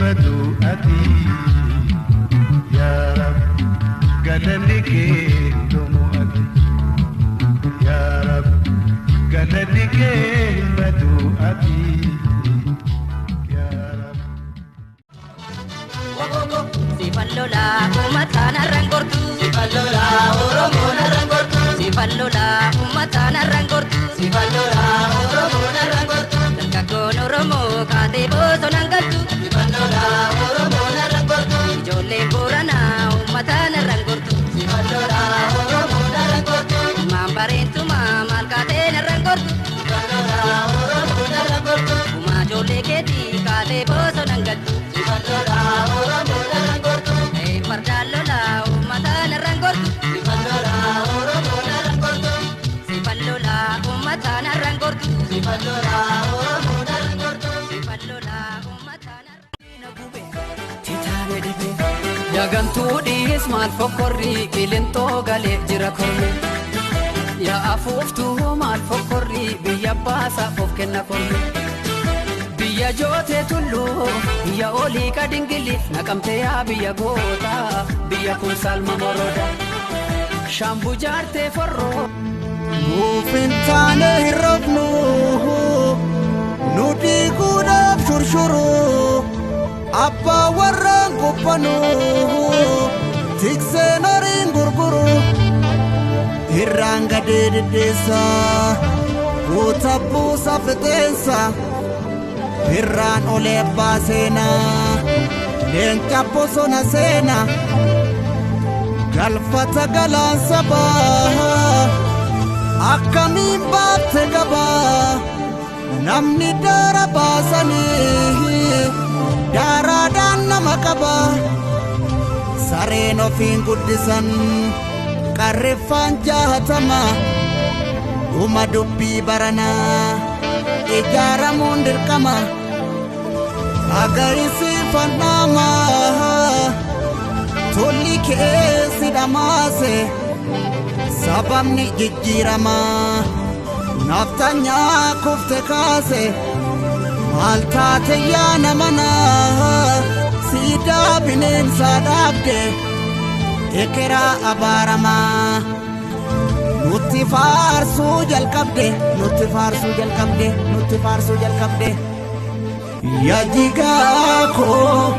badu ati. Yaa Rabbi, galanni kee hin dhumu ati. Yaa Rabbi, galanni kee hin badu ati. Yaa Rabbi. Sifan lola uummataan har'aan gortu. Sifan lola Oromoon har'aan gortu. Sifan lola uummataan har'aan gortu. Sifan lola Oromoon har'aan gortu. Dargaggoon Oromoo kaatee bosonaan galtu. Sifan lola Oromoon har'aan gortu. Ijoolleen Booranaa uummataan har'aan gortu. Sifan lola Oromoon har'aan gortu. Ilmaan bareentumaa maal kaateen har'aan gortu. Sifan lola Oromoon har'aan gortu. Uumaa ijoollee keetii kaatee bosonaan galtu. Sifan lola Oromoon har'aan gortu. Fardaan lola uummataan har'aan gortu. Sifan lola Oromoon har'aan gortu. Sifan lola uummataan har'aan gortu. Sifan lola Oromoon har'aan gortu. Sifan lola uummataan har'aan. Yagantuu dhiis maal fokkorrii qilintoo galee jira korme. Yaa afuuftuu maal fokkorrii biyya baasaaf of kenna korme. Biyya jootee tulluu biyya olii qadingili naqamtee yaa biyya gootaa biyya kun salma moroda. Shaambuu jaartee forroo. Nuuf hin taane hin rafnu, nu diiguudhaaf shurshuru, abbaa warraan quphanu, tikseen horiin gurguru, irraan gadee diddeessa, guuta buusa fixeensa, irraan olee abbaa seenaa, leenca bosona seena, galfata galaan sabaa. Akkamiin baatte gabaa, namni daara baasanii daaraadhaan nama qaba. Sareen ofiin guddisan qarriffaan jahatama, dhuma dubbii baranaa ijaaramuun dirqama. Agarsiifannaa tolli keessi dhamaase. Sababni jijjiiramaa naftanyaa kufte kaase, maal taate yaa nama naa, siidaa bineensaa dhaabde ekeraa abaaramaa. Nutti faarsuu jalqabde, nutti faarsuu jalqabde, nutti faarsuu jalqabde. Yaa jigaa koo